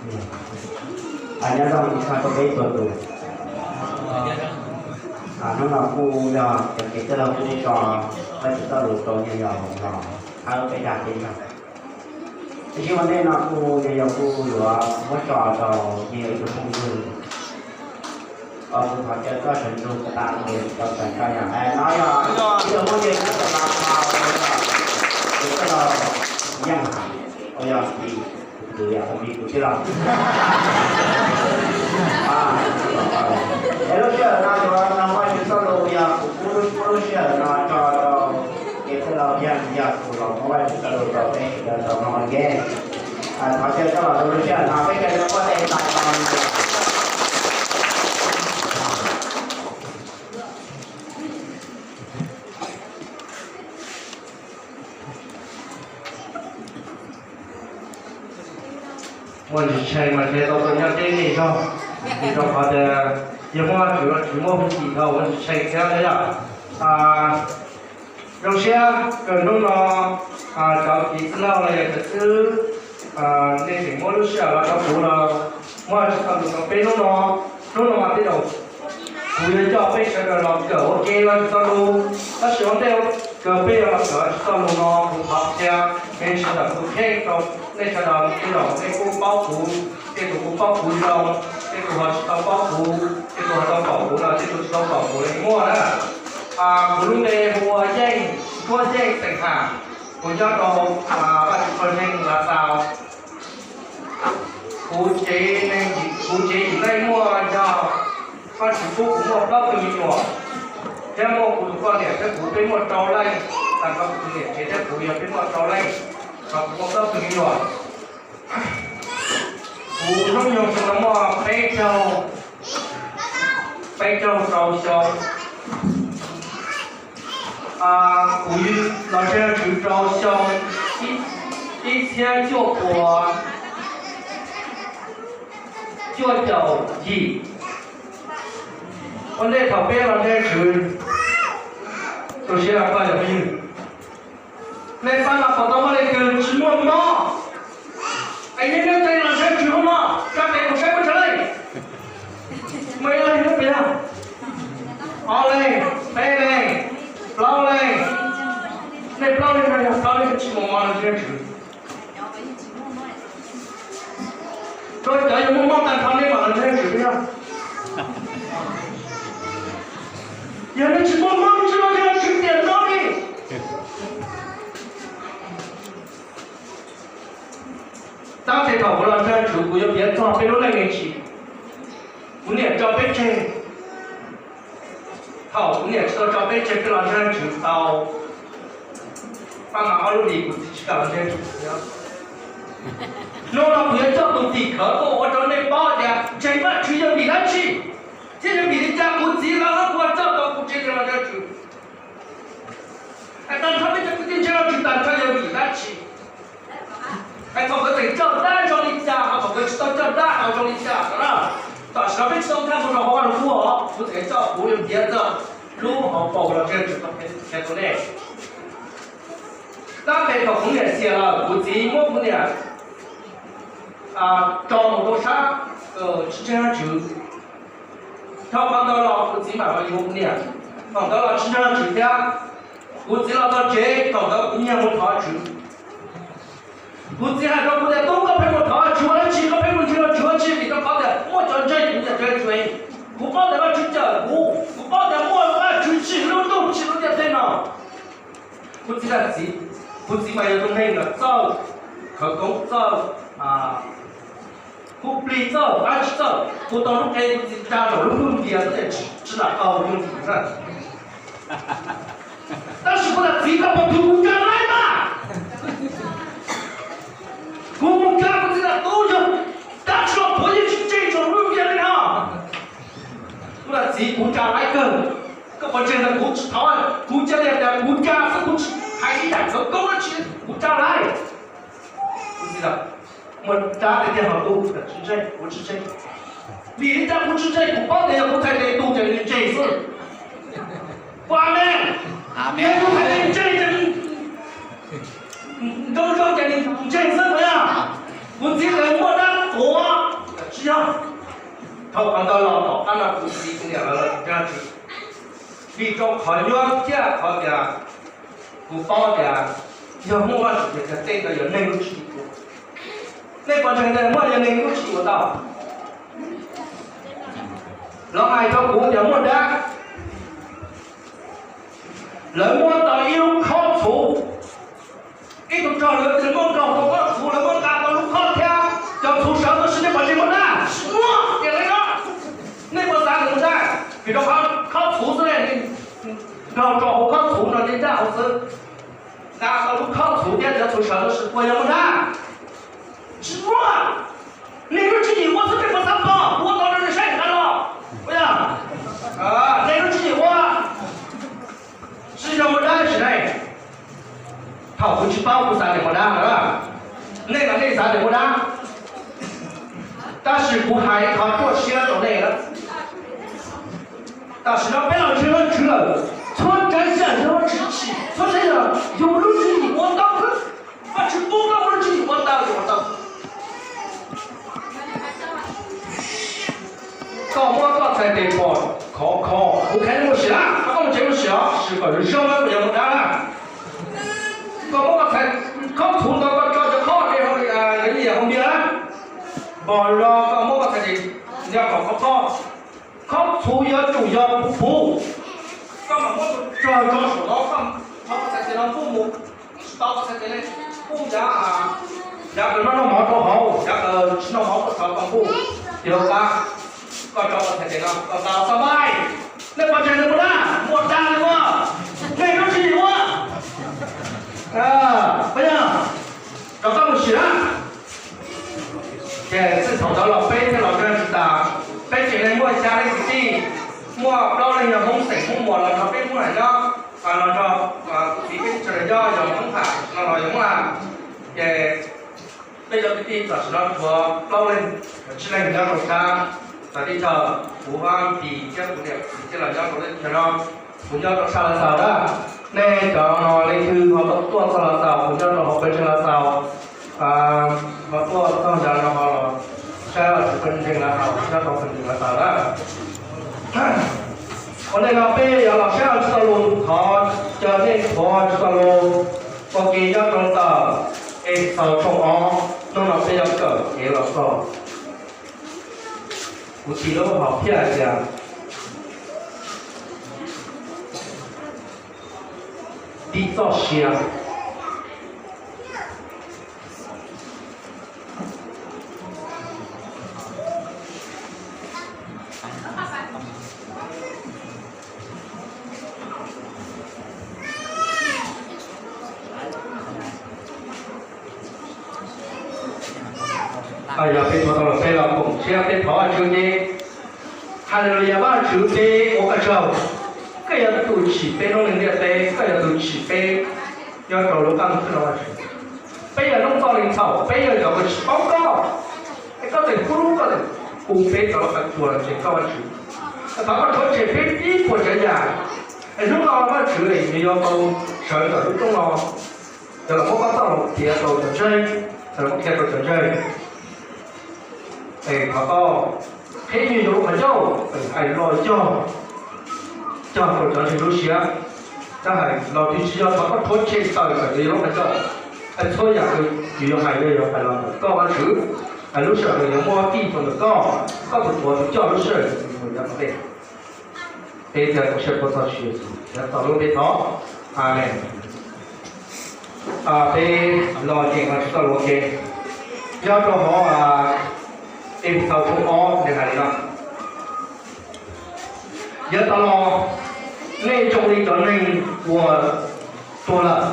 Nyob zoo ib tsoom peb tug tub. Hnub no kuj yog cov kev tij laug kuj tso Vajtswv txoj lus rau nyuag yaus los thawb peb dag teb no. Tab sis ua ntej no kuj nyuag yaus kuj yuav muab tso rau nyuag yaus ib tug phooj ywg. Kuv thov caw koj sawv ntsug kom tas tus tau txais koj yog no yog ib tug phooj ywg nyob rau Los Tsuas, tus tij laug Yeej Ham, uas yog tij tus yog tus me kuv tij laug. Es lub sij hawm no yuav mloog Vajtswv txoj lus yog kuv pub lub sij hawm no tso rau kev tij laug Yeej yog tus los muab Vajtswv txoj lus rau peb sawv daws tau mloog ua ke. Thov caw koj los rau lub sij hawm no peb caw nws quaj tes ntais no. Muaj ntsis tshee mas ntshe tau tau nyob deb nej zog, vim rau qhov tias yog muaj Vajtswv los tsis muaj hwj chim dhau muaj ntsis tshee thiab na yom. Zoo siab kawg hnub no cov txiv tij laug los yog cov xib hwb, nej tseem muab lub sij hawm los rau kuv los muab Vajtswv txoj lus rau peb hnub no. Hnub no mas tej zaum kuv yuav coj peb sawv daws los kawm ua ke Vajtswv txoj lus, tab sis ua ntej kawg peb yuav los kawm Vajtswv txoj lus no kuv thov qhia nej sawv daws tus kheej rau nej sawv daws, tej zaum nej kuj paub kuv, tej tus kuj paub kuv zoo, tej tus ho tsis tau paub kuv, tej tus ho tau pom kuv los tej tus tsis tau pom kuv li muaj na. Kuv lub npe hu ua Yeej, Nkuaj Yeej Xeem Ham, kuv nyob rau Vaj Tswv Pawg Ntseeg Lav Xaus. Kuv cev neeg, kuv cev yim leej muaj yog Vajtswv pub kuv muaj plaub tug me nyuam, thiab muaj kuv tus poj niam thiab kuv peb muaj rau leej, tag nrho kuv tus niam tsev thiab kuv yog peb muaj rau leej, txog kuv muaj plaub tug me nyuam. Kuv hnub nyoog xyoo no muaj peb caug, peb caug rau xyoo. Kuv los ntseeg Tswv rau xyoo ib txhiab cuaj puas cuaj caum yim. Ua ntej thaum peb los ntseeg Tswv, tu siab koj yog phooj ywg, nej pab no puas tau muaj leej twg tsis muaj mob? Es nyob nyob ces los ntseeg Tswv hauv no, tso tes kom saib puas tsawg leej. Muaj ib leeg, ob leeg, peb leeg, plaub leeg. Nej plaub leeg no yog plaub leeg tsis muaj mob los ntseeg Tswv. Rau cov yuav muaj mob tag nrho nej mam los ntseeg Tswv thiab. Yog nej tsis muaj mob nej tsis los ntseeg Tswv tiam no li. Tab sis thaum kuv los ntseeg Tswv kuv yuav piav txog peb lub neej me ntsis. Kuv niam tso peb tseg. Thaum kuv niam tsis tau tso peb tseg peb los ntseeg Tswv tau paj mas ob lub hlis kuv txiv tsis kam los ntseeg Tswv thiab. Hnub no kuv yuav coj tus tim khawv tuaj ua rau nej paub tias ntseeg Vajtswv yog vim dab tsi, thiab yog vim li cas kuv txiv los kuv coj tau kuv tsev neeg los ntseeg Tswv. Es tag nrho peb cov kwv tij ntseeg Vajtswv tag nrho yog vim dab tsi? Es thaum nkawd tseem coj dab zoo li cas, ho thaum nkawd tsis tau coj dab ho zoo li cas no na? Tam sim no peb tsis tau nkag mus rau hauv Vaj Lug Kub os, kuv tseem coj kuv yuav piav txog lub hauv paus los ntseeg Tswv tau qhia rau nej. Tab sis thaum kuv niam xiam lawm kuv txiv muab kuv niam tso mus rau sab tsis ntseeg Vajtswv. Dhau qhov ntawd los kuv txiv mam los yuav kuv niam, thaum ntawd los tsis ntseeg Vajtswv thiab. Kuv txiv los txog tsev thaum ntawd kuv nyiag mus thov Vajtswv. Kuv txiv hais rau kuv tias, Tub, koj pheej mus thov Vajtswv ua dab tsi? Koj pheej mus ntseeg Vajtswv ua dab tsi? Vim rau qhov tias muaj cov ntseeg kuv niam ntseeg Vajtswv, kuv paub tias Vajtswv cawm kuv, kuv paub tias muaj Vajtswv tsim lub ntuj tsim lub tiaj tej no. Kuv txiv tias, Txiv, kuv txiv mas yog tus neeg uas txawj khawv koob, txawj kub plig, txawj dab tsi txawj. Kuv tau lub qe kuv txiv tsa nraum lub nplooj ntias xwb es tsis lam qaug yooj yim na. Tab sis kuv tias, Txiv, koj puas thuam kuv nkag laib mas? Kuv mus nkag, kuv txiv tias, Tub, yog dab tsi los thuam yeej tsis ntseeg nraum lub ntias li no. Kuv tias, Txiv, kuv nkag laib kawg, koj puas ntseeg tias kuv tsis thov, kuv cia li tias kuv nkag xwb, kuv tsis hais ib yam khawv koob dab tsi, kuv nkag laib. Kuv txiv tias, Muaj dab tiag tiag los tub? Tsis ntseeg, kuv tsis ntseeg. Vim li cas kuv tsis ntseeg? Kuv paub tias yog kuv txhais tes tu ces nws ntseeg xwb. Ua me, yog kuv txhais tes ntseeg ces nws zoo zoo ces nws ntseeg xwb no yog. Kuv txiv tias muaj dab tuav, Thaum qhov ntawd los tom qab no kuv txiv kuv niam lawv los tsis, vim rau qhov nyuaj thiab qhov tias kuv paub tias yog muaj Vajtswv tiag tiag tej ntawd yog neeg lub tswv yim ua. Nej puas ntseeg tias muaj yog neeg lub tswv yim ua tau? Lawv hais rau kuv tias muaj dab, lawv muab tau ib lub khob txhuv, ib tug rog lawv muab nkaug tau khob txhuv, lawv muab nqa tau lub khob thiab cov txhuv sawv tau, nej puas ntseeg muaj dab? Muaj tiag li no. Nej puas xav tias muaj dab? Vim rau qhov khob txhuv xwb ne, nkaug rau hauv khob txhuv no ces dab hauv xwb. Nqa tau lub khob txhuv thiab cov txhuv sawv tau, puas yog muaj dab? Tsis muaj. Neeg lub tswv yim ua xwb, nej puas xav pom? Ua tau rau nej saib nqa los. Ua yog? Neeg lub tswv yim ua, tsis yog muaj dab tsis ne. Thaum kuv tsis paub kuv xav tias muaj dab lawm. Nej los nej xav tias muaj dab, tab sis kuv hais qhov ruaj siab rau nej lawm. Tam sim no peb los ntseeg Vajtswv lawm, txhua tsav yam yog Vajtswv tsim, txhua tsav yam yog lub tswv yim ua tau xwb. Vajtswv pub koj muaj lub tswv yim ua tau ces ua tau. Koj muab koj txhais tes pom khov kho, kuv qhia nej ua siav, koj mus tsev ua siav, sim kom zoo zoo puas yog muaj dab na. Koj muab koj txhais khob txhuv ntawd koj tso cov khob hauv npias na, npog los koj muab koj txhais tes nyob kom khov kho. Khob txhuv yuav tsum yog puv puv. Koj mam muab tus rog tso saum no, koj tso koj txhais tes no pub mus, tsis tau koj txhais tes ne, pub yav, yav kawg no noj mov rau hauv, yav kawg tsis noj mov koj tso koj pub, ces lawv qab. Koj tso koj txhais tes no koj tau txog npai. Nej pom tseeb nej puas dag? Muaj dag li ua, nej lub tswv yim ua. Pab yog, rov qab mus sim na. Ces txij thaum ntawd los peb thiaj los dag tsis tas, peb tsev neeg muaj xya leej kwv tij, muaj plaub leeg yog Hmoob xeem Hmoob Muas los nrog peb Hmoob Ham nyob, los nrog kuv txiv peb tsev neeg nyob yog Hmoob Ham no los yog Hmoob Ham. Ces peb cov kwv tij tam sim no tshuav plaub leeg, tsib leeg nyob rau sab, txawm teb chaws kuv Pis thiab kuv niam txiv thiaj los nyob rau teb chaws no. Kuv nyob rau sab Lav Xaus na, nej cov no leej twg ho tuaj txog Lav Xaus, kuv nyob rau hauv pawg ntseeg Lav Xaus, ho tuaj txog ntawm no ho los saib los sis pawg ntseeg Lav Xaus, nyob rau pawg ntseeg Lav Xaus na. Ua ntej no peb yuav los saib Vajtswv txoj lus, thov caw nej thov Vajtswv txoj lus ua ke nyob rau ntawm Efexaus tshooj ob, hnub no peb yuav kawm kev los txog. Kuv txiv lub hom phiaj hais tias, tiv txoj sia. Yog peb thov tau los peb los koom siab peb thov Vajtswv ces, Haleluyas, Vajtswv peb ua koj tsaug. Koj yog tus tsim peb noob neej ntiaj teb, koj yog tus tsim peb nyob rau lub qab ntuj no Vajtswv. Peb yog noob txoj neeg txhaum, peb yog cov uas tsis paub koj, es koj tseem pub koj tseem hu peb rov los qab tsuas los ntseeg koj Vajtswv. Thov koj rhuav tshem peb ib puas tsav yam, es hnub no Vajtswv nws yuav tau sawv ntawm lub rooj no, cov los muab koj txoj lus qhia rau cov ntseeg, cov los muab qhia rau cov ntseeg. Es thov koj qhib nws rau lub qhov ncauj, hais los yog cog rau cov ntseeg lub siab. Tab hais los twg tsis yog, thov koj rhuav tshem tawm ntawm nws lub qhov ncauj. Hais txhua yam nws yuav hais, yuav hais los ntawm koj Vajtswv. Hais lub sij hawm nws yuav muaj tij rau ntawm koj, koj tus tuav tus coj lub sij hawm nws mus nyob tom ntej. Peb thiaj tau siab puag txog Tswv Yexus, nyob txog lub npe thov. Amees. Peb los nyeem Vajtswv txoj lus ua ke. Nyob rau hauv Efexaus tshooj ob nws hais li no: Yav tas los nej zoo li cov neeg uas tuag lawm,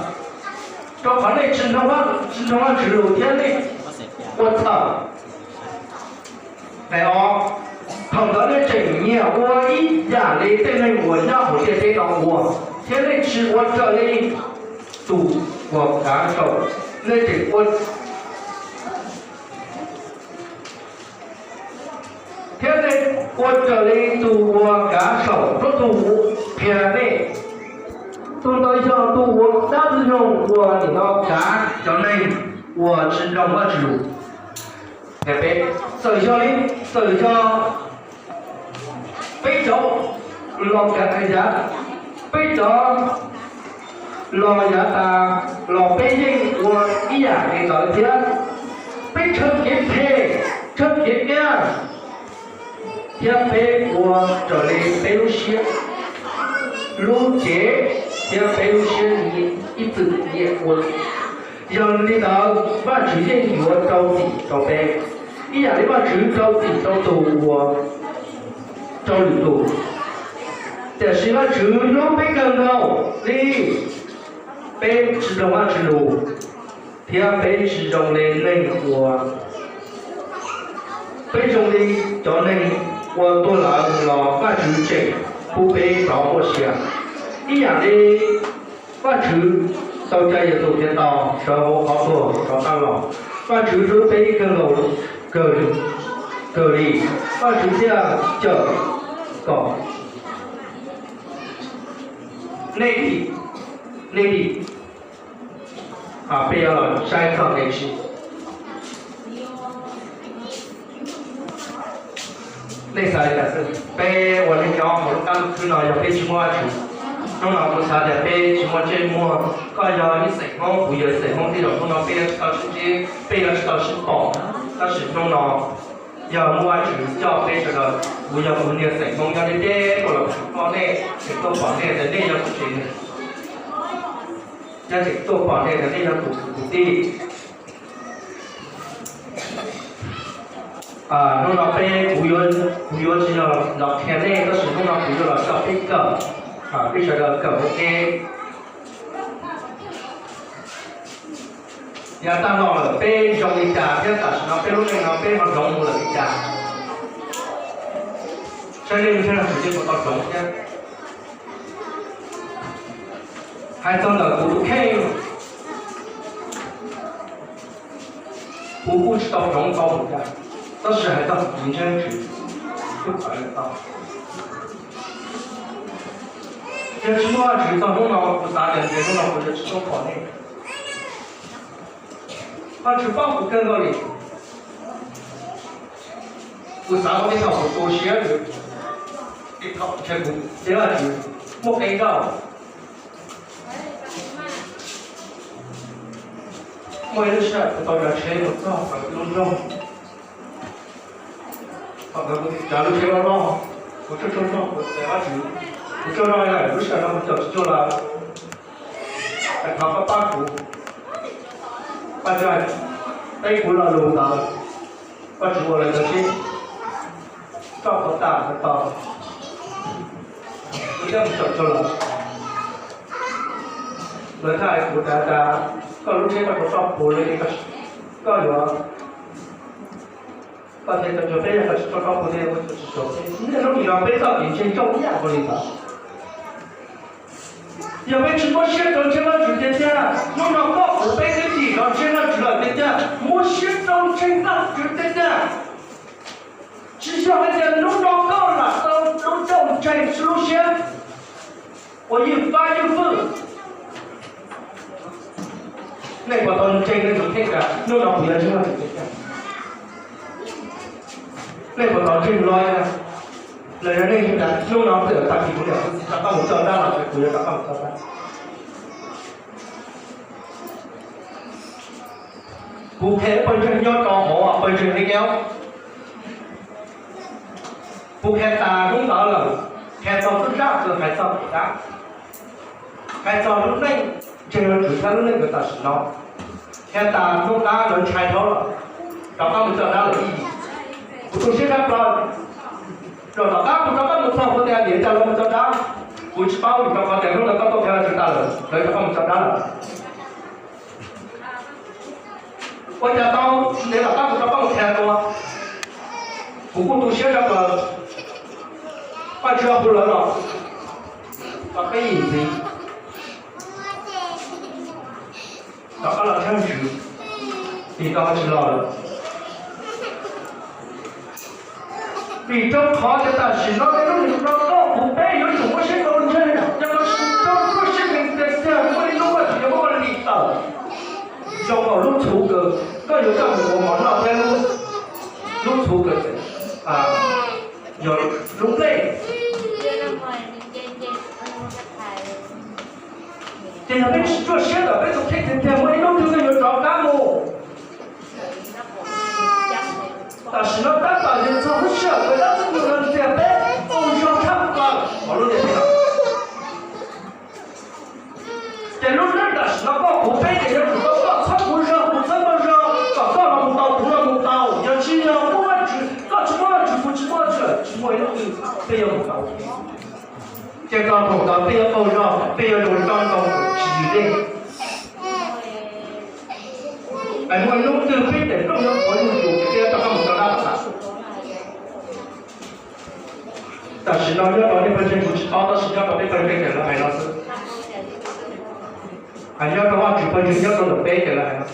rau qhov nej tsis mloog, tsis mloog Vajtswv lus thiab nej ua txhaum. Nqe ob, thaum ntawd nej tseem nyiam ua ib yam li tej neeg uas nyob hauv ntiaj teb no ua, thiab nej tsis ua raws li tus uas kav saum, nej tseem ua, thiab nej ua raws li tus uas kav saum, rau tus uas qhia nej. Tus ntawd yog tus uas dab ntxwg nyoog uas nim no kav cov neeg uas tsis mloog Vajtswv lus. Nqe peb, Txawm yog li, txawm yog peb cov los kav yav, peb cov los yav tas los peb yeej ua ib yam li ntawd thiab. Peb tshawb kev phem, tshawb kev iab, thiab peb ua raws li peb lub siab lub cev thiab peb lub siab ib txwm nyiam ua. Yog li ntawd Vajtswv yeej yuav rau txim rau peb, ib yam li Vajtswv rau txim rau tus uas rau lwm tus. Tiam sis Vajtswv hlub peb kawg nkaus li, peb tsis mloog Vajtswv lus, thiab peb tsis zoo li neeg uas, peb zoo li cov neeg uas tuag lawm los Vajtswv tseem pub peb rov muaj sia. Ib yam li Vajtswv tau cai Yexus Khetos sawv hauv qhov tuag rov qab los, Vajtswv hlub peb kawg nkaus, kawg li, Vajtswv thiaj cawm kom nej dim, nej dim. Peb yuav los saib txog kev tsim. Nej xav li cas xwb? Peb ua neej nyob hauv lub qab lub khwb no yog peb tsis muaj Vajtswv, hnub no kuv xav tias peb tsis muaj ntsej muag. Koj yog ib xeem Hmoob, kuv yog ib xeem Hmoob, tej zaum hnub no peb yuav tsis tau sib ntsib, pej yuav tsis tau sib pom. Tab sis hnub no yog muaj Vajtswv coj peb sawv daws, kuv yog kuv niag xeem Hmoob nyob deb deb tuaj los kuv pom nej, tseem tuaj pom nej tias nej yog kuv tsev neeg, nyob tseem tuaj pom nej tias nej yog kuv kwv tij. Hnub no peb, kuv yuav, kuv yuav tsis yog los qhia nej, tab sis hnub no kuv yuav los coj peb kawm, peb sawv daws kawm ua ke. Yav tag los lawm peb zoo li cas thiab tam sim no peb lub neej no peb ho zoov mus lawm li cas? Saib nej lub siab no kuv yeej ua tau zoov thiab. Hais txog ntawm kuv tus kheej, kuv kuj tsis tau zoov tau li cas, tab sis hais txog kuv tus ntseeg Tswv, kuj txawv tau. Yog tsis muaj Vajtswv txog hnub no, kuv xav tias ntshe hnub no kuv yuav tsis tuaj pom nej. Vajtswv paub kuv kawg nkaus li. Kuv xav tau tej thaum kuv tu siab, tej thaum ntshe kuv thiab Vajtswv muaj qee zaug. Muaj ib lub sij hawm kuv tau tsav tsheb mus txog ntawm lub nroog, thaum ntawd kuv tsav lub tsheb loj loj, kuv tsaug tsaug zog, kuv tias Vajtswv, kuv tsaug zog lawm, lub sij hawm no kuv caum tsis tau lawm, thov koj pab kuv. Vajtswv teb kuv lo lus ntawd, Vajtswv ua lawv ntawd seb, roj qhuav tas ntawd tos, kuv thiaj mus caum tau lawv. Lawv thiaj hais kuv tias, koj lub tsheb koj rau roj puv li, koj yuav, koj thiaj tau cov peb yog koj tsis rau roj puv li, ua tsis tau peb. Niaj hnub nim no peb txoj kev ntseeg zoo ib yam nkaus li ntawd. Yog peb tsis muab siab rau ntseeg Vajtswv tiag tiag, hnub no koj kuv peb twb tsim los ntseeg Vajtswv lawm tiag tiag, muab siab rau ntseeg Vajtswv tiag tiag. Tsis yog hais tias hnub no koj lam tau lub caij ntseeg lub siab uas yeej fab yeej fwj. Nej puas tau ntseeg nej tus kheej tias hnub no kuv yuav ntseeg Vajtswv tiag tiag? Nej puas tau ntseeg lawm? Los yog nej ntseeg tias hnub no txawm tag kis kuv niam kuv txiv rov qab mus tso dab los kuv yuav rov qab mus tso dab? Kuv qhia pawg ntseeg nyob rau hauv pawg ntseeg Lis Keub. Kuv qhia tas hnub ntawd lawm, qhia txog lub zaj uas hais txog tus dab, hais txog lub neej ntseeg Vajtswv thiab lub neej nkawd tam sim no. Qhia tas hnub dab lawv ntshai dhau lawm, rov qab mus tso dab lawm ib yim. Kuv tu siab tshaj plaws, zaum tom qab kuv rov qab mus txog kuv tias vim li cas lawv mus tso dab, kuv tsis paub vim rau qhov tias hnub ntawd koj tuaj qhia Vajtswv tas lawm, lawv rov qab mus tso dab lawm. Ua cas tau ntev tom qab kuv rov qab mus qhia dua, kuv kuj tu siab tshaj plaws. Vajtswv hu lawv los, los peb yim ntxiv, rov qab los tshaj Vajtswv, vim tau tsis los lawm. Vim rau qhov tias tam sim no tej lub nroog no koj kuv peb yuav tsum muaj siab rau ntseeg, yog koj tsis rau siab ntseeg tiag tiag muaj ib hnub Vajtswv yuav muab koj lim tawm. Zoo nkaus lub txhuv kws koj yuav coj mus ua mov noj thiab lub, lub Tus kawm yog lub nplej. Ces yog peb tsis ruaj siab ntawm peb tus kheej tiag tiag, muaj ib hnub twg peb yuav rov qab mus. Tam sim no tab tom yog txog lub sij hawm uas dab txwj kwm los ntxias peb ua zog tshaj plaws hauv lub ntiaj teb no. Ces lub neej tam sim no koj kuv peb ces yuav tsum tau koj txhob kuv zog kuv txhob koj zog kom koj los mus tau kuv los mus tau, yog tsis yog muaj Vajtswv, koj tsis muaj Vajtswv kuv tsis muaj Vajtswv, tsis muaj ib hnub twg peb yuav mus tau. Ces txog thaum ntawd peb yuav tau zog, peb yuav zoo tau tau tsis yws dej. Es muaj ib hnub twg peb tes rooj yuav qhuav yus yus peb rov qab mus rau dab tom. Tam sim no nyob rau nej pawg ntseeg kuv tsis paub, tab sis nyob rau peb pawg ntseeg ces lawv hais no xwb. Nyob rau Vajtswv pawg ntseeg nyob rau ntawm peb ces lawv hais no.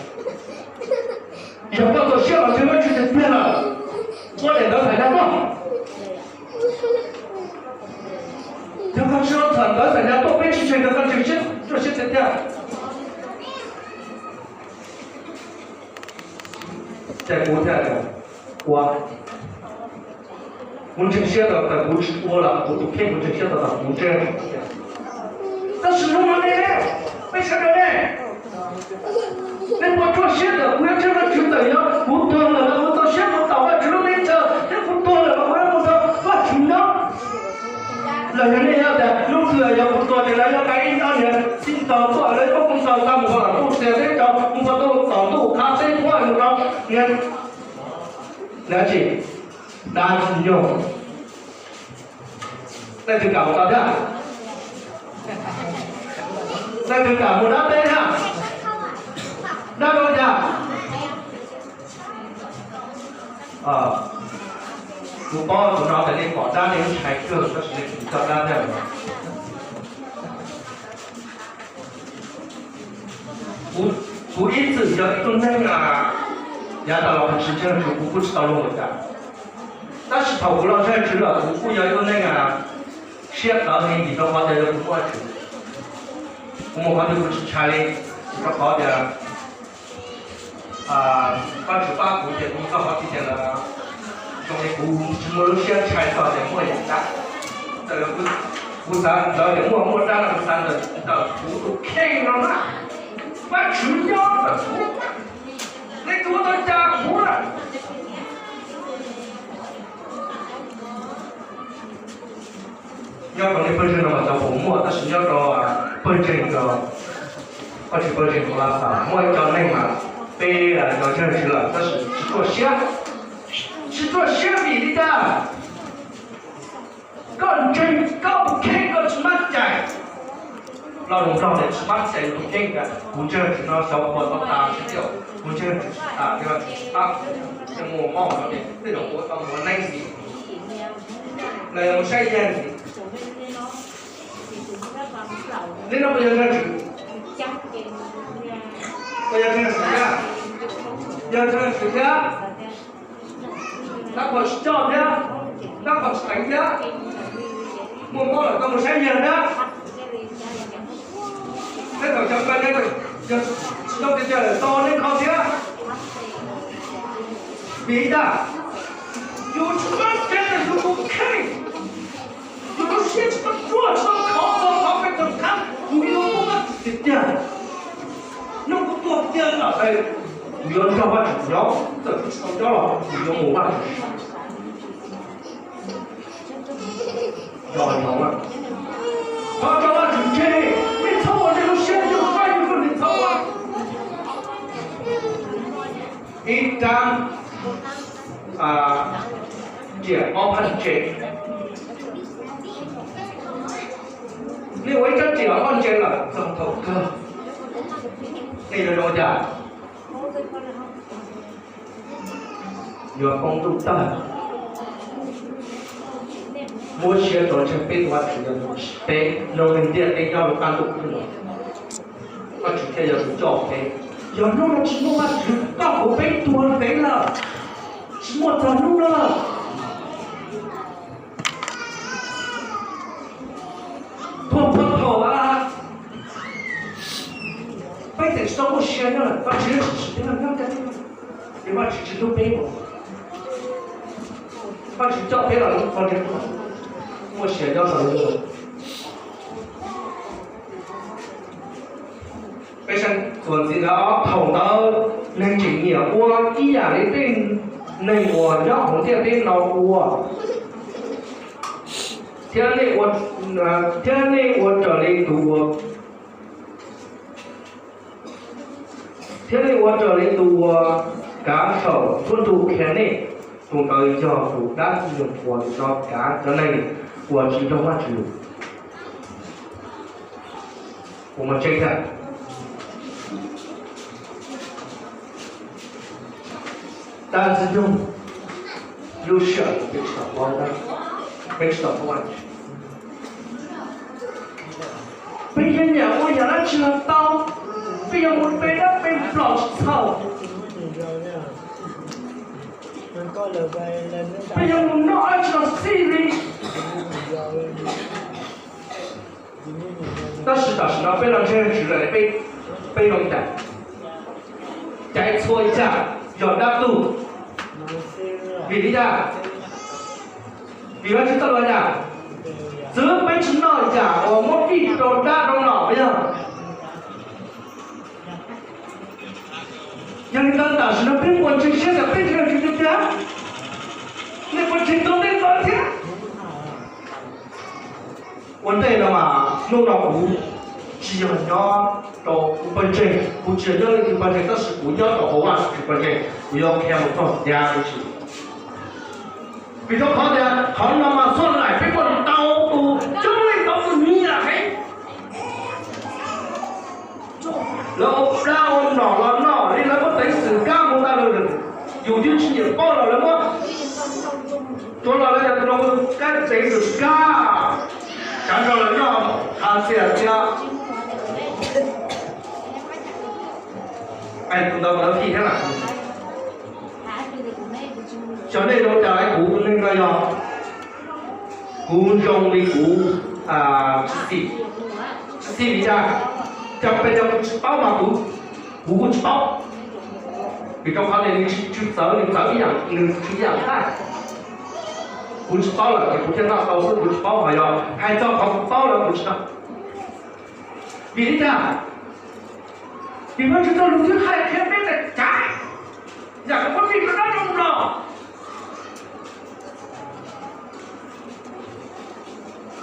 Yog koj txaus siab los ntseeg Vajtswv tiag tiag lawm, ua daim ntawv xam nyas tuaj. Yog koj tsis tau txhawm ntawv xam nyas tuaj peb tsis ntseeg, koj ntseeg siab, ruaj siab tiag tiag. Ces kuv thiaj ua, kuv ntseeg siab tau tas kuv tsis ua los kuv tus kheej kuv ntseeg siab tau tas kuv ntseeg. Tab sis hnub no nej, peb sawv daws ne, nej puas ruaj siab tias kuv yuav ntseeg Vajtswv txawm yog kuv tuag lawm los kuv txaus siab mus tom Vajtswv lub teb chaws, thiab kuv tuag lawm los kuv yuav mus nrog Vajtswv nyob? Los yog nej yog tias hnub twg yog kuv tuag ces lawv yuav pais ib ob niag txij ntxov tuaj, lawv yuav muab kuv ntxaus tau mus hauv lawm tuaj tias teb rau mus tau tuaj tom ntuj qhab teb tuaj mus rau niag dab tsi, dab tsi nyuj. Leej twg kam mus tau thiab? Leej twg kam mus dab teb thiab? Dab zoo cas? Kuv paub tus no tas nej pom dab nej lub ntshai kawg tab sis nej tsis tau dab thiab. Kuv ib txwm yog ib tug neeg yav tas los kuv tsis ntseeg Tswv, kuv kuj tsis tau zoo ua cas. Tab sis thaum kuv los ntseeg Tswv lawm kuv kuj yog ib tug neeg siab tawv heev vim rau qhov tias yog kuv muaj Tswv, kuv mus qhov twg kuv tsis ntshai li, rau qhov tias Vajtswv pab kuv ces kuv txog qhov twg ces lawv, zoo li kuv tsis muaj lub siab ntshai txog tias muaj yam dab. Kuv xav ntawd tias muaj muaj dab no kuv xav ntawm kuv tus kheej no na. Vajtswv nyob ntawm kuv, nej ua tau cas kuv na. Nyob rau nej pawg ntseeg no mas cov pum muaj, tab sis nyob rau pawg ntseeg, Vajtswv pawg ntseeg hauv Lav Xas muaj ib co neeg mas peb cov ntseeg Tswv lawm tab sis tsis ruaj siab, tsis ruaj siab vim li cas? Koj ntseeg koj tus kheej koj tsis mab cai. Lo lus nplog tias tsis mab cai yus tus kheej tias kuv ntseeg Tswv no xyov puas tau tas tsis tias kuv ntseeg Tswv tsis tas li, tsis pab kuv, ces mus mob no ces tej zaum kuv tau mus neeb ntxiv los yog mus saib yawg ntxiv. Nej no puas yog ntseeg Tswv? Puas yog ntseeg Tswv thiab? Yog ntseeg Tswv thiab, tab tom tsis coj thiab, tab tom tsis teev thiab, muaj mob lawm tau mus saib yawg thiab. Tej zaum cov koj yog tsis tau tiag tiag lawm tau nej kho thiab. Vim li cas? Yus tsis mab cai yus tus kheej, yus lub siab tsis tau ruaj tsis tau khov txog qhov peb tau khab kuv yuav muaj Vajtswv tiag tiag. Hnub kuv tuag tiag lawm, kuv yuav nrog Vajtswv nyob, txawm kuv tsis tau nyob los kuv yuav mus Vajtswv. Nco ntsoov, thov cov Vajtswv tseg, nej txhob ua nej lub siab yuag faib yus lub, nej txhob ua. Ib rab riam ob phaj ntse. Nej ua ib rab riam ob phaj ntse lawm txog thaum kawg, nej yuav zoo cas? Yuav poob ntuj tag. Muab siab rau ntseeg peb tus Vajtswv, peb zoo li ntiaj teb nyob rau qab ntuj xwb los Vajtswv thiaj yog tus coj peb. Yog hnub no tsis muaj Vajtswv, koj kuv peb tuag ntev lawm, tsis muaj txog hnub no lawm. Tuag txog thaum a, peb tseem tsis tau muaj sia nyob lawm, Vajtswv tsis tsis nyob, ces Vajtswv tsis hlub peb. Vajtswv coj peb los lub qhov ntseeg muaj sia nyob rau lub ntiaj teb. Peb saib txuas ntxiv ntawd, thaum ntawd neeg tseem nyiam ua ib yam li tej neeg uas nyob hauv ntiaj teb no ua, thiab nej ua, thiab nej ua raws li tus uas thiab nej ua raws li tus uas kav saum nruab ntug qhia nej, tus ntawd yog tus dab ntxwg nyoog uas nrog kav cov neeg uas tsis nrog Vajtswv lus. Kuv mas tseeb thiab. Dab ntxwg nyoog lub sij hawm peb tsis tau paub, peb tsis tau paub. Peb yeej nyiam ua yam dab tsi los tau, peb yuav mus pe dab pe nplom tsis txhaum, peb yuav mus noj dab tsi los xij li. Tab sis tam sim no peb los ntseeg Tswv lawm, peb, peb zoo cas? Caiv txhua yam yog dab tug. Vim li cas? Vim Vajtswv txoj lus cas? Txwv peb tsis noj yam uas muab fij rau dab rau nom yog. Yog li ntawd tam sim no peb puas ntseeg siab tias peb ntseeg Tswv tiag tiag? Nej puas ntseeg tau tej ntawd thiab? Ua ntej no mas hnub no kuv tsis yog nyob rau kuv pawg ntseeg, kuv tsis yog nyob leej twg pawg ntseeg, tab sis kuv nyob rau hauv Vajtswv pawg ntseeg, kuv yuav qhia mus txog ntxiv ib tsi. Vim rau qhov tias qhov no mas txhua lais peb muaj ntau tus coob leej ntau tus nyiam heev. Lawv ua dab ua nom los noj li, lawv muab teev xwm kab mus tag lawm. Yus twb tsis nyiam paub los lawv muab, tuav los lawv tias tus no ua kab teev xwm kab, tsav nrog lawv noj hav xias thiab. Tus ntawd lawv fij thiab lawm. Xyov nej zoo cas, kuv tus neeg no yog kuv zoo li kuv tsis xij, tsis xij li cas, cas pes tsawg kuv tsis paub mas kuv, kuv kuj tsis paub. Vim rau qhov tias nws tsis txawv, nws txawv ib yam, nws tsis ib yam ntag. Kuv tsis paub lawm ces kuv thiaj noj tau xwb, kuv tsis paub, ho yog hais txog qhov kuv paub lawm kuv tsis noj. Vim li cas? Vim Vajtswv txoj lus twb hais qhia peb tias caiv yam uas muab fij rau dab rau nom.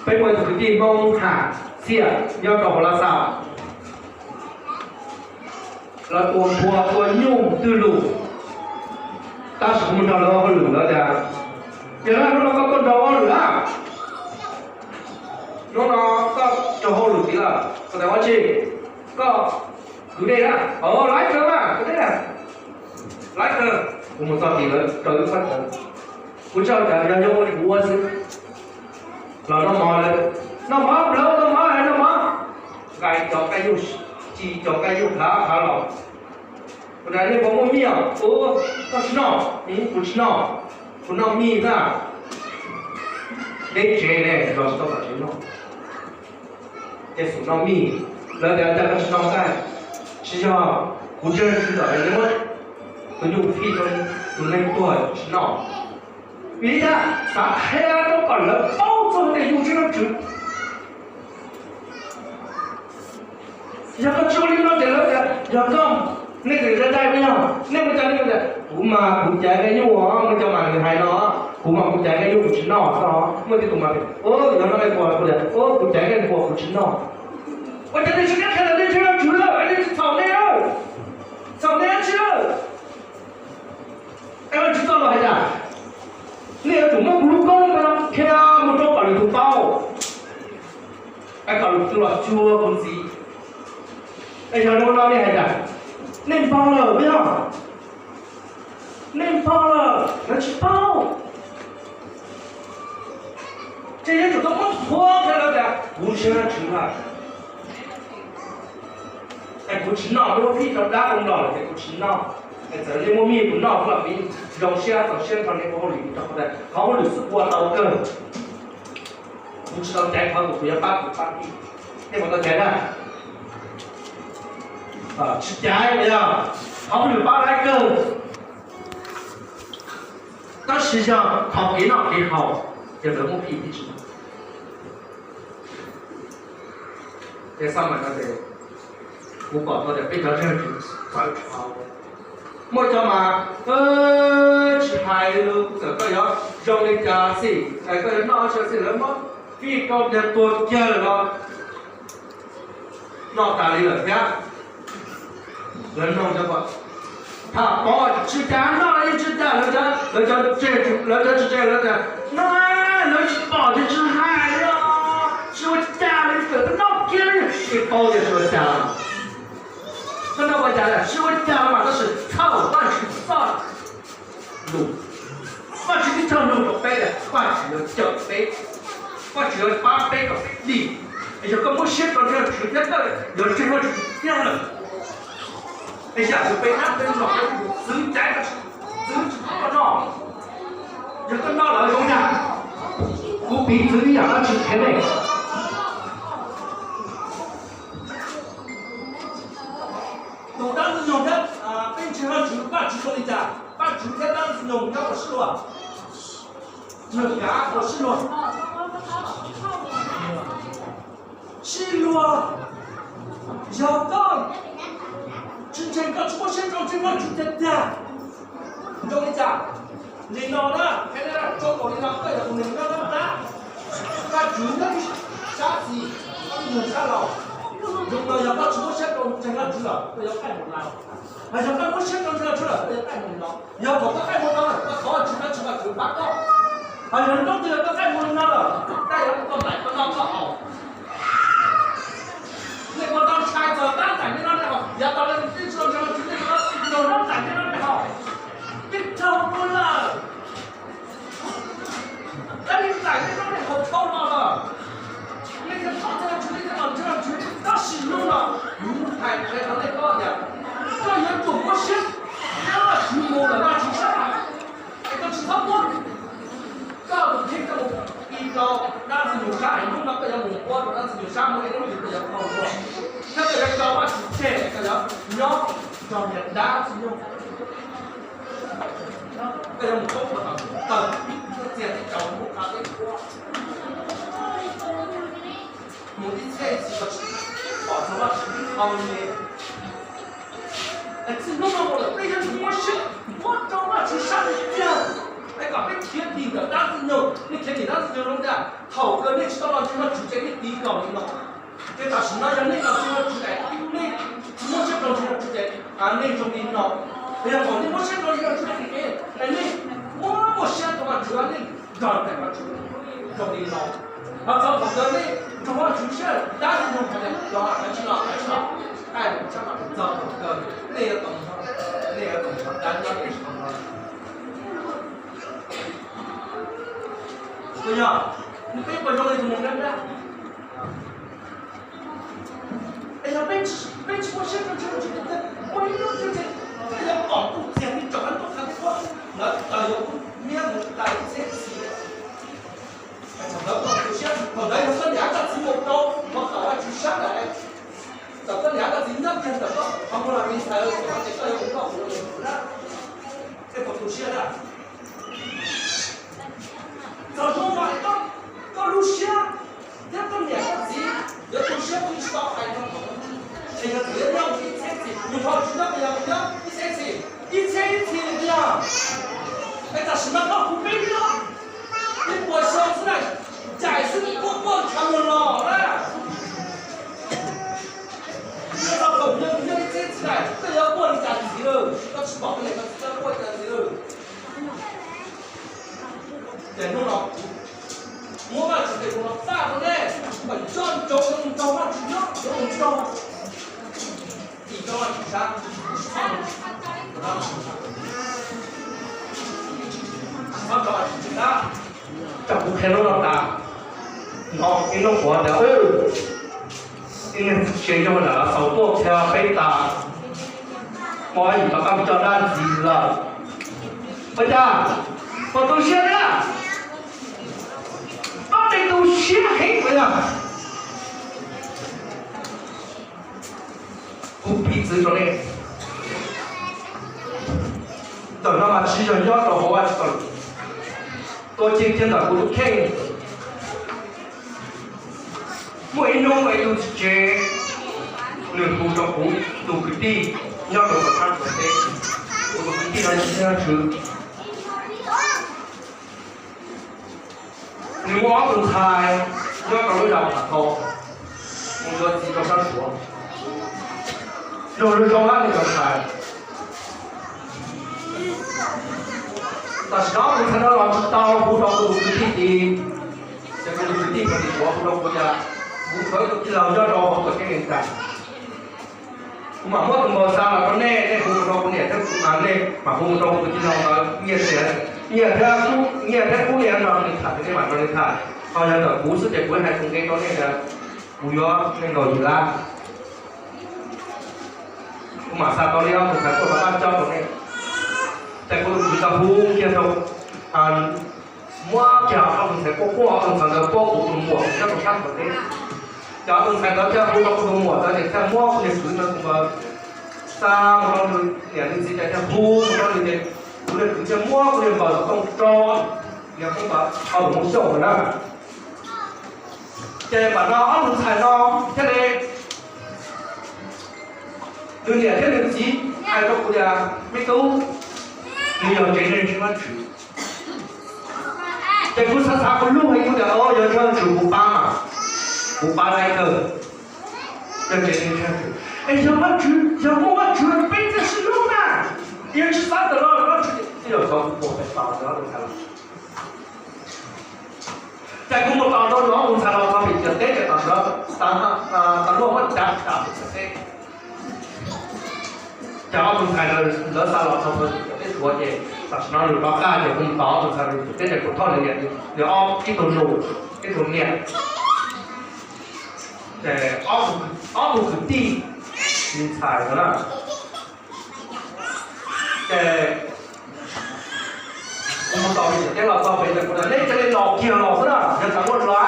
Peb muaj ib tug kwv tij Hmoob Ham Txiaj nyob rau hauv Laj Xas, lawv tua npua tua nyuj twg lus, tab sis kuv mus nrog lawv ua hauj lwm, lawv tias, yog li hnub no koj tuaj nrog ua hauj lwm na, hnub no koj raug hauj lwm tid lawm. Kuv tias ua dab tsi? Koj kwv dej na. Laiv kawg mas kwv dej, laiv kawg. Kuv mus txog tim lawv raws ib phab cawv, kuv tsis ua cas, yog yog ua li kuv ua xwb. Los noj mov lawm, noj mov, lawv ua noj mov, noj mov, nqa cov kab yuj, ci cov kab yuj phav phav los. Kuv tias nej puas muaj mij? Kuv, koj tsis noj? Kuv tsis noj, kuv noj mij xwb. Deb tsev ne, los tsis tau tom tsev noj. Ces xub noj mij, lawv tias cas koj tsis noj ntag? Tsis yog, kuv ntseeg Tswv lawm, nej muab tus nyuj fij rau tus neeg tuag tsis noj. Vim li cas? Xav qhia rau kom lawv paub txog tias yus ntseeg Tswv. Yog koj tsis ua li no ces lawv tias yog koj, nej tseem zaj dai puas yog? Nej mus cas nej tias kuv mas kuv caiv nqaij nyuj, muaj cov mas nws hais no, kuv mas kuv caiv nqaij nyuj kuv tsis noj xwb. Muaj tej tus mas, yog no nqaij npua, kuv tias kuv caiv nqaij npua kuv tsis noj. Ua cas nej tsis qhia tias nej ntseeg Tswv lawm, nej tsis txhaum nej, txhaum nej dab tsi lawm? Es Vajtswv txoj lus hais tias nej yuav tsum muab kuv lub koob no qhia mus rau kom lwm tus paub, es kom lwm tus los cuag kuv ntxiv. Es yog li no nej hais tias nej npog lawm puas yog? Nej npog lawm, lawv tsis paub. Ces yuav tsum tau muab qhuab qhia lawv tias kuv ntseeg Tswv lawm, es kuv tsis noj, muab fij rau dab rau nom lawm ces kuv tsis noj. Es txawm nej muaj mij kuv noj xwb los kuv zoo siab txaus siab nrog nej ua hauj lwm, rau qhov tias qhov hauj lwm xwb ua tau kawg. Kuv tsis tau caiv qhov uas kuv yuav pab kuv pab tij. Nej puas tau caiv na? Tsis caiv, yog qhov hauj lwm pab lawv kawg. Tab sis yog qhov kev noj kev haus, ces lawv muab phim pib tsis tau. Ces xab mais no ces kuv pom tau tias peb cov tseem txawv tshaj. Muaj cov mas tsis hais li, txawm koj yuav zoo li cas xij, koj yuav noj tsis xij, lawv muab phim rau tias tuag kiag lawm los noj tas li lawm thiab. Lawv nug cov ko, tham pov tsis cas noj li tsis cas, lawv cov, lawv cov tsis tseg, lawv tias no, lawv tsis pom ces tsis hais li, tsis ua cas li, txawm noj kiag li, tsis paub tias tsis ua cas. Koj noj ua cas li, tsis ua cas mas, tab sis txhawj Vajtswv txoj lus. Vajtswv twb cog lus rau peb tias Vajtswv yuav cawm peb, Vajtswv yuav pab peb kom peb dim. Es yog koj muab siab rau Vajtswv thiab koj yuav ntseeg Vajtswv tiag lawm, es yam li peb nab peb los peb txwv caiv, txwv tsis pub koj noj. Yog koj noj lawm zoo yam, kuv piv txwv ib yam dab tsi qhia nej. Tus dab ntxwg nyoog thiab peb ntseeg Vajtswv, Vajtswv ua li cas, Vajtswv thiab dab ntxwg nyoog nyob ua sib luag, nws kav ua sib luag. Sib luag, yog koj tsis ntseeg, koj tsis muab siab rau ntseeg Vajtswv tiag tiag, zoo li cas? Nim no na, qhia nej tso kaum li no, koj yog tus neeg nyob nruab nrab, Vajtswv nyob ib sab xis, koj nyob sab laug. Zoo no yog koj tsis muab siab rau ntseeg Vajtswv lawm, koj yuav qaij mus no. Hos yog koj muab siab rau ntseeg Vajtswv lawm, koj yuav qaij mus li no. Yog thaum koj qaij mus no lawm, koj thov Vajtswv, Vajtswv pab koj. Hos yog hnub twg koj qaij mus li no lawm, dab yuav koj nplaim koj noj koj haus. Nej puas tau ntshai txog dab nplaim nej noj nej haus? Yav tas li nej tsis tau ntseeg Vajtswv, nej tsis tau ntseeg dab nplaim nej noj nej haus. Peb raug ua lawm. Dab li nplaim nej noj nej haus dhau los lawm. Nej thiaj paub txog Vajtswv, nej thiaj los ntseeg Vajtswv. Tab sis hnub no kuv hais qhia rau nej paub tias koj yuav tsum muab siab rau Vajtswv mus lawm Vajtswv sab. Es koj tsis txhob muab koj tus kheej coj mus i rau dab ntxwg nyoog sab, es hnub no koj yuav mus ua rau dab ntxwg nyoog sab muaj ib lub hlis koj yuav qaug zog, thiab koj yuav tso Vajtswv tseg, koj yuav nyob nrog niag dab ntxwg nyoog. Koj yuav mus thoob puag tom tawg, koj txiag teb tsaus ntuj qha teb quaj, mus ib txhiab ib txhis koj tsis pom txog Vajtswv ib qho me. Es txij hnub no mus lawm peb yuav tsum muab siab muab rau Vajtswv sab tiag tiag, es kom peb khiav dim ntawm dab ntxwg nyoog. Nej khiav dim dab ntxwg nyoog zoo li cas? Thaum kawg nej tsis tau los ntseeg Vajtswv ces nej tiv kaus li no. Ces tam sim no yog nej los ntseeg Vajtswv lawm, nej tsis muab siab rau ntseeg Vajtswv ces nej zoo li no. Yog thaum nej muab siab rau ntseeg Vajtswv lawm ces nej muab muaj siab rau Vajtswv, nej nrog nraim Vajtswv zoo li no. Hos txog thaum kawg nej nrog Vajtswv sib dab ntxwg nyoog hais tias los hais tsis los hais tsis los, qaij mus sab mas txog thaum kawg nej yuav tau, nej yuav tau nrog dab nyob nej tsis tau nrog. Puas yog? Peb puas zoo li tus neeg nruab nrab? Es yog peb, peb tsis muaj siab rau ntseeg Vajtswv tiag tiag, muaj ib lub tseeb tiag, koj yuav pom kuj txiag li tsaus qab ntuj qha teb quaj, lawv taws yuav kub miab mus tas ib txhiab txhis. Thaum ntawd koj tu siab, thaum ntawd yog koj niam koj txiv mus rau, mus tawm Vajtswv sab lawm. Thaum koj niam koj txiv nyob kiag ntawm koj qhov muag los me ntxhais, ces koj yuav mus noj kuv los mus na. Tej thaum tu siab na. Txog hnub no es koj, koj lub siab thiab koj niam koj txiv yuav tu siab twb tsis tau hais no. Es yog txawm yuav nyob mus ib txhiab txhis, nws ho tsis nyob, yog nyob ib txhiab txhis, ib txhiab ib txhis li yog. Es tam sim no koj hu peb nyob, peb puas xyoo xwb na, ncaim xwb quaj quaj ntshav muag los na. Nyob tau thaum nyob ib txhiab txhis na, koj yuav quaj li cas txiv lawm, koj tsis pom koj niam koj txiv koj quaj li cas txiv lawm. Ces hnub no kuv muab Vajtswv tes mus los faj rau nej, kom nco ntsoov nrog Vajtswv nyob, yuav mus nrog, tim rau Vajtswv sab, tsis txhob mus, tsis txhob nrog Vajtswv sab. Tsam kuv qhia lub no tas, hnov ib lub quav tias, ib niag txiv tsev nyob lawm xaus tuaj qhia peb tas, muaj ib yim rov qab mus coj dab ntxiv lawm. Ua cas, puas tu siab thiab? Koj tej tu siab heev puas yog? Kuv piv txwv rau nej. Ntawm no mas tsis yog nyob rau hauv Vajtswv txoj lus. Tuaj cig kiag ntawm kuv tus kheej. Muaj ib hnub muaj ib tug txiv tsev, nws hu rau kuv tus kwv tij nyob rau tom sab Suav teb. Kuv tus kwv tij no yog Ntxwg Tswv. Nws muaj ob tug ntxhais nyob rau lub zos Phav Thau, mus yuav txiv rau sab Suav. Zoo zoo zoo hab nws cov ntxhais. Tam sim no ob tug ntxhais no los tsis tau hu rau kuv tus kwv tij tid, ces kuv tus kwv tij puag tim Suav hu rau kuv tias kuv txhua tus tij laug nyob rau hauv tuam ceeb Amelikas. Kuv mam muab tus npau xav los rau nej, nej hu mus rau kuv niam thiab kuv, nej mam hu mus rau kuv tus tij laug ntawd, nyiaj thiab, nyiaj thiab kub, nyiaj thiab kub nej yuav nrog nws tham ces nej mam nrog nws tham. Ho yog ntawm kuv xwb ces kuv hais tus nqe rau nej tias kuv yuav nees nkaum yim lab. Kuv mam xa tau li ob tug ntxhais tuaj rov qab cob rau nej. Ces kuv tus kwv tij hu kiag rau, muab kiag ob tug ntxhais quaj quaj, ob tug ntxhais ntawd quaj kuv tus muam nyob rau sab Suav teb. Ces ob tug ntxhais ntawd thiaj hu rau kuv tus muam ntawd ces thiaj muab kuv niag kwv ntawd tus npawb xa mus rau nws niam nws txiv ces thiaj hu mus rau nws ces kuv niag kwv thiaj muab kuv niag npawb tooj rau niag poj npawb au lus mus xyaum ntawd na. Ces mam no ob tug ntxhais no thiaj li nws niam thiab nws txiv hais rau kuv tias, me tub, nws yog tsev neeg tsis muaj tswv. Ces kuv xav xav kuv lub hais kuv tias, o, yog tsis muaj tswv kuv pab mas, kuv pab laib kawg. Yog tsev neeg tsis muaj tswv, es yog muaj tswv, yog muaj muaj tswv peb thiaj sib hlub na. Yog tsis xav ntawm no los muaj tswv, tej zaum thaum kuv pom pem tos no tus ntxhais los. Ces kuv mus tos rau nws ob tug ntxhais los txog pem ciam teb ces tam sim no tas luaj muab dav dav pem ciam teb. Ces ob tug ntxhais ntawd xa los txog pem ciam teb Suav ces tam sim no nws rov qab ces kuv mus tos ob tug ntxhais pem ciam teb ces kuv thauj nws niam nws ob ib tug nus ib tug niam. Ces ob tug kwv tij, nws ntxhais no na. Ces kuv mus tos pem ciam teb los txog pem ces kuv tias, neb cia li los kiag los xwb na, yog tas luaj los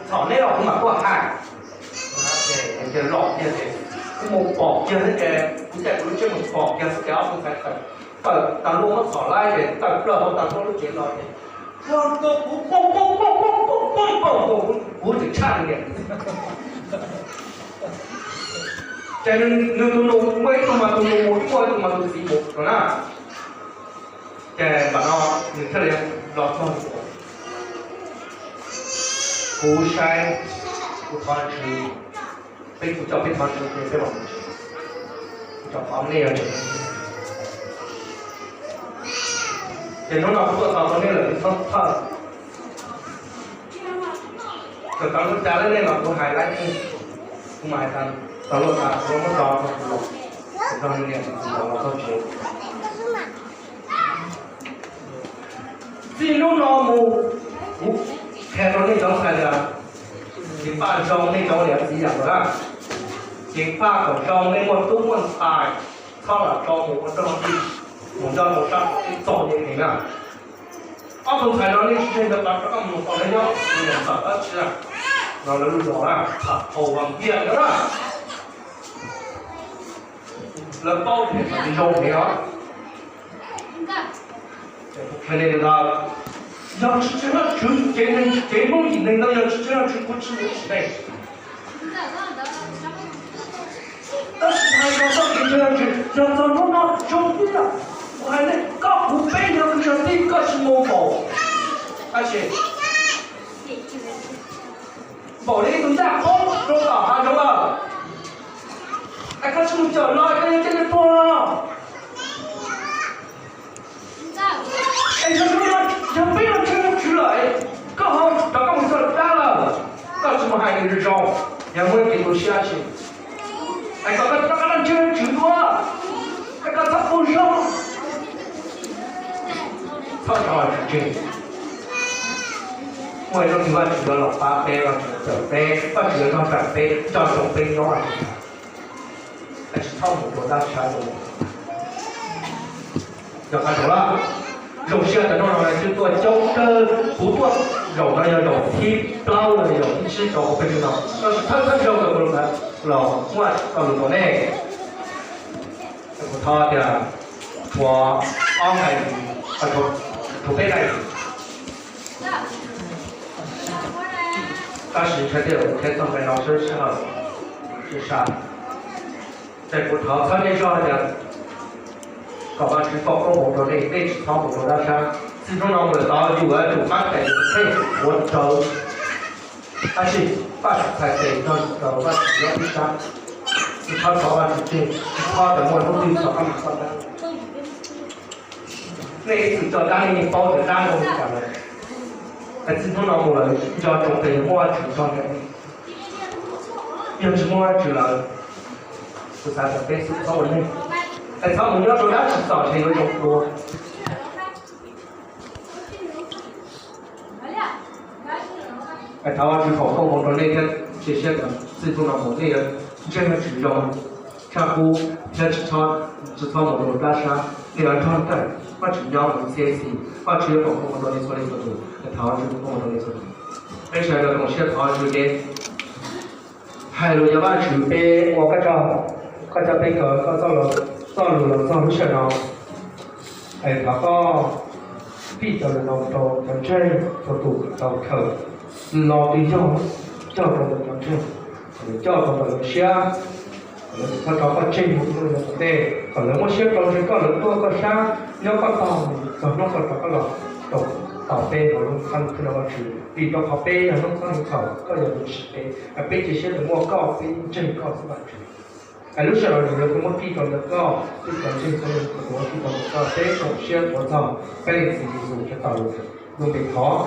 txhom neb los kuv mam tuaj hais. Ces los kiag ces kuv mus pom kiag xwb ces kuv caij kuv lub tsheb mus pom kiag xwb ces ob tug ntxhais tawm, tawm tas luaj muab txhom laib ces tawm plaws hauv tas luaj lub tsev los ces ua rau kuv poob poob poob poob poob poob poob, kuv tseem tshaj li. Ces nws tus nus muaj ib tug mas tus nus mus, muaj ib tug mas tus txiv mus no na. Ces npam no nws thiaj li los txog, kuv saib, kuv thov Tswv, peb kuv coj peb thov Tswv ces peb los, kuv thov nej os. Ces hnub no kuv tuaj tos rau nej lawm, nej txhob thawj. Txawm tau lub cas li nej los kuv hais laib nej, kuv mam hais tas luaj tas kuv muab tso rau kuv los, kuv nrog niam txiv los txog tsev. Txij hnub no mus, kuv qhia rau nej cov ntxhais tias, ceev faj zoo nej cov niam txiv yam ntawd na, ceev faj kom zoo nej muaj tub muaj ntxhais, txhob lam tso mus ua roj ntij, mus nyob rau sab txom nyem heev na. Ob tug ntxhais no nej tsis tseg ntawd rov qab mus tom lawv nyob, mus ntawm dab tsi na, no lawv lub zos na, Phav Thau Vaj Viaj no na. Lawv paub tias zoo heev os. Qhia li ntawd, yog tsis tseem Vajtswv, cev neeg, cev Hmoob yim neeg ntawd yog tsis tseem Vajtswv kuv tsis mus sim neej. Tab sis hais txog txoj kev ntseeg Vajtswv, yog txog hnub no zoo tiag, kuv hais nej, koj kuv peb yog kwv yog tij koj tsis mus npaum, tab sis npaum li ib tug ncaj qoob rau tom hav zoov lawm, es koj tsis mus cawm los koj yuav cia li tuag los. Es yog hnub no yog peb los ntseeg Vajtswv lawm, koj ho rov qab mus txog dab lawm, koj tsis mus hais nws zoo, yog muaj ib kev tu siab tsis, es kom koj rov qab los ntseeg Vajtswv dua, es koj txhob pw zoo, txhob rov los tsis tseg. Muaj ib hnub twg Vajtswv yuav los pab peb, Vajtswv yuav cawm peb, Vajtswv yuav nrog nraim peb, nco ntsoov peb nyob. Es tsis txhob mus rau dab tsi rau, yog qab zaum lawm. Zoo siab tias hnub no twb tuaj coob kawg, kuv tuaj zaum no yog zaum thib plaub los yog zaum thib tsib rau hauv peb no, tab sis thawj thawj zaug kuv los muaj lo lus rau nej. Kuv thov tias tshuav ob nqaij, tshuav peb nqaij, Tab sis ntshai tej zaum kuv qhia txog nqe no sab sab hawm, tsis sai. Ces kuv thov txhawb nej zog tias kom Vajtswv foom koob hmoov rau nej, nej tsis txhob mus rau dab sab. Txij hnub no mus lawm tod yus yuav tsum mab tes theej quav rawv, tab sis Vajtswv txhais tes nrog yus rawv, Vajtswv nyob ib sab. Tsis txhob tso Vajtswv tseg, tsis txhob tias muaj hnub twg tso koj mam txoj dab. Nej ib txwm tso dab, nej yeej paub tias dab zoo li cas lawm. Es txij hnub no mus lawm nco ntsoov tias yog muaj Vajtswv nrog nej, yog tsis muaj Vajtswv lawm, kuv xav tias peb xub txhob ua neeg. Es txhob mus nyob rau dab tsim txom ces yuav zoo dua. Es thov Vajtswv foom koob hmoov rau nej thiab cia siab tias txij hnub no mus nej yuav ntseeg Vajtswv zoo tshaj qub thiab tsis txhob, tsis txhob mus rau dab sab, nej yuav nrog nraim Vajtswv nyob mus txhiab xyoo. Vajtswv yuav foom koob hmoov rau nej txhua leej txhua tus. Es thov Vajtswv foom koob hmoov rau nej txhua tus. Peb sawv daws koom siab thov Vajtswv ces hais lus, yog Vajtswv, peb ua koj tsaug, koj coj peb kawm koj txoj lus los txog lub sij hawm no. Es thov koj fij cov lus no rau cov ntseeg txhua tus tau kawm los twg yog coj rau ntawm cov ntseeg, coj rau ntawm lawv siab, lawv tsis txhob tso koj tseg mus ib lub ntej, kom lawv muaj siab rau ntseeg koj, lawv tuaj koj sab, nyob koj tog, txog hnub koj rov qab los rau tom peb hauv lub qab ntuj no Vajtswv, vim rau qhov peb yog noob txhoj ntxhais, koj yog tus tsim peb, peb cia siab tias muaj koj peb ntseeg koj xwb Vajtswv. Es lub sij hawm no yog tus muab fij rau ntawm koj, peb cov ntseeg txhua tus muab fij rau ntawm koj, peb koom siab thov txog peb leej Txiv Yexus Khetos lub npe thov.